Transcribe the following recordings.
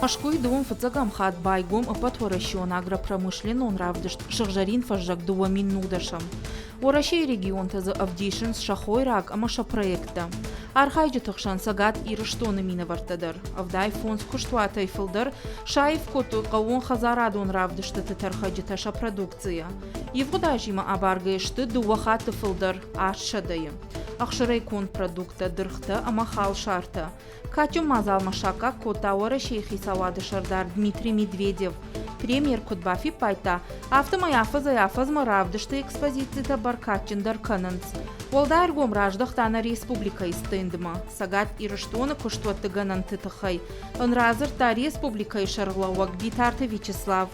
Мӕскуыйы дыууын фыццӕгӕм хатт байгом ӕппӕтуӕрӕсеон агропромышленнон равдыст «Сыгъзӕрин фӕззӕг 2010-ӕм». Уӕрӕсейы регионтӕ дзы ӕвдисынц сӕ хойраг ӕмӕ сӕ проекттӕ. Архайджыты хсӕн Цӕгат Ирыстоны минӕвӕрттӕ дӕр. 75 куыстуатӕй фылдӕр саив кодтой хъӕууонхӕдзарадон равдыстыты тӕрхӕджытӕ сӕ продукцийӕ. Ивгъуыд азимӕ абаргӕ сты дыууӕ хатты фылдӕр, 800-йы. Ӕхсырӕй конд продукттӕ, дыргътӕ ӕмӕ халсартӕ. Кадджын мадзалмӕ саккаг кодта Уӕрӕсейы хицауады сӕрдар Дмитрий Медведев. Премьер куыд бафиппайдта, афтӕмӕй афӕдзӕй-афӕдзмӕ равдысты экспозицитӕ бӕркадджындӕр кӕнынц. Уӕлдай ӕргом раздӕхта нӕ республикӕйы стендмӕ. Цӕгат Ирыстоны куыстуӕтты гӕнӕнты тыххӕй ын радзырдта республикӕйы сӕргълӕууӕг Битарты Вячеслав.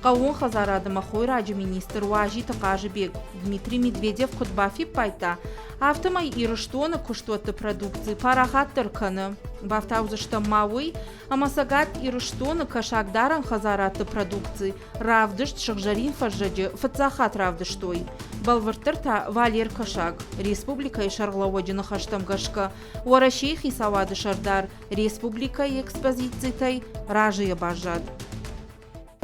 Хъӕууон хӕдзарады ӕмӕ хойраджы министр Уазиты Хъазыбег Дмитрий Медведев куыд бафиппайдта, Афтӕмӕй Ирыстоны куыстуӕтты продукци парахатдӕр кӕны. Бафтаудзыстӕм ма уый, ӕмӕ Цӕгат Ирыстоны кӕсагдарӕн хӕдзарадты продукци равдыст сыгъзӕрин фӕззӕджы фыццаг хатт равдыстой. Бӕлвырддӕр та Валер Кӕсаг. Республикӕйы сӕргълӕууӕджы ныхӕстӕм гӕсгӕ, Уӕрӕсейы хицауады сӕрдар республикӕйы экспозицитӕй разыйӕ баззад.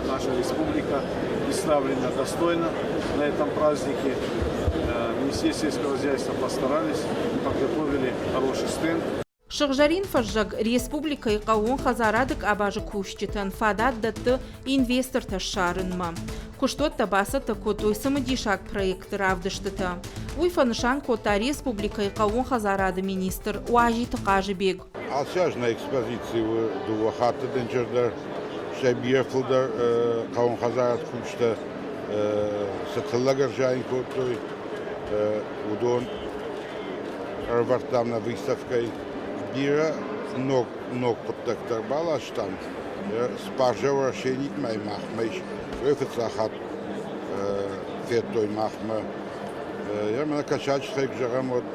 Наша республика представлена достойно на этом празднике. Министерство сельского хозяйства постарались, подготовили хороший стенд. Сыгъзӕрин фӕззӕг республикӕйы хъӕууон хӕдзарады къабазы кусджытӕн фадат дӕтты инвестортӕ ссарынмӕ. Куыстуӕттӕ бацӕттӕ кодтой цымыдисаг проектты равдыстытӕ. Уый фӕнысан кодта республикӕйы хъӕууон хӕдзарады министр Уазиты Хъазыбег. Ацы аз нӕ экспозици у дыууӕ хатты дынджырдӕр, стӕй бирӕ фылдӕр хъӕууон хӕдзарад кусджытӕ цы тыллӕг ӕрзайын кодтой, уыдон ӕрӕвӕрдтам нӕ выставкӕйы. Бирӕ ног ног хъуыддӕгтӕ ӕрбаластам. Спаржа Уӕрӕсейы махмӕ ис. Уый фыццаг хатт федтой махмӕ. Мӕнӕ кӕсаджы тыххӕй куы зӕгъӕм, уӕд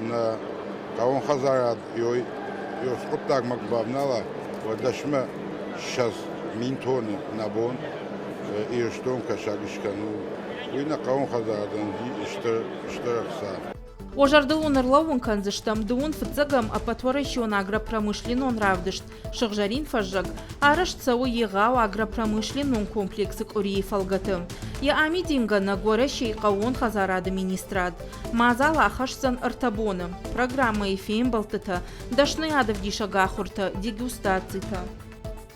нӕ хъӕууон хӕдзарад хъуыддагмӕ куы бавнала, уӕд дӕсмӕ 20 000 тонны нӕ бон Ирыстон кӕсаг скӕнын у. Уый нӕ хъӕууон хӕдзарадӕн стыр стыр ӕхца. Уӕ зӕрдыл уын ӕрлӕууын кӕндзыстӕм дыууын фыццӕгӕм ӕппӕтуӕрӕсеон агропромышленнон равдыст Сыгъзӕрин фӕззӕг арӕзт цӕуы егъау агропромышленнон комплексы къуырийы фӕлгӕты. Йӕ амидингӕнӕг Уӕрӕсейы хъӕууон хӕдзарады министрад. Мадзал ахӕсдзӕн ӕртӕ боны. Программӕйы фембӕлдтытӕ, дӕсныйадӕвдисӕг ахуыртӕ, дегустацитӕ.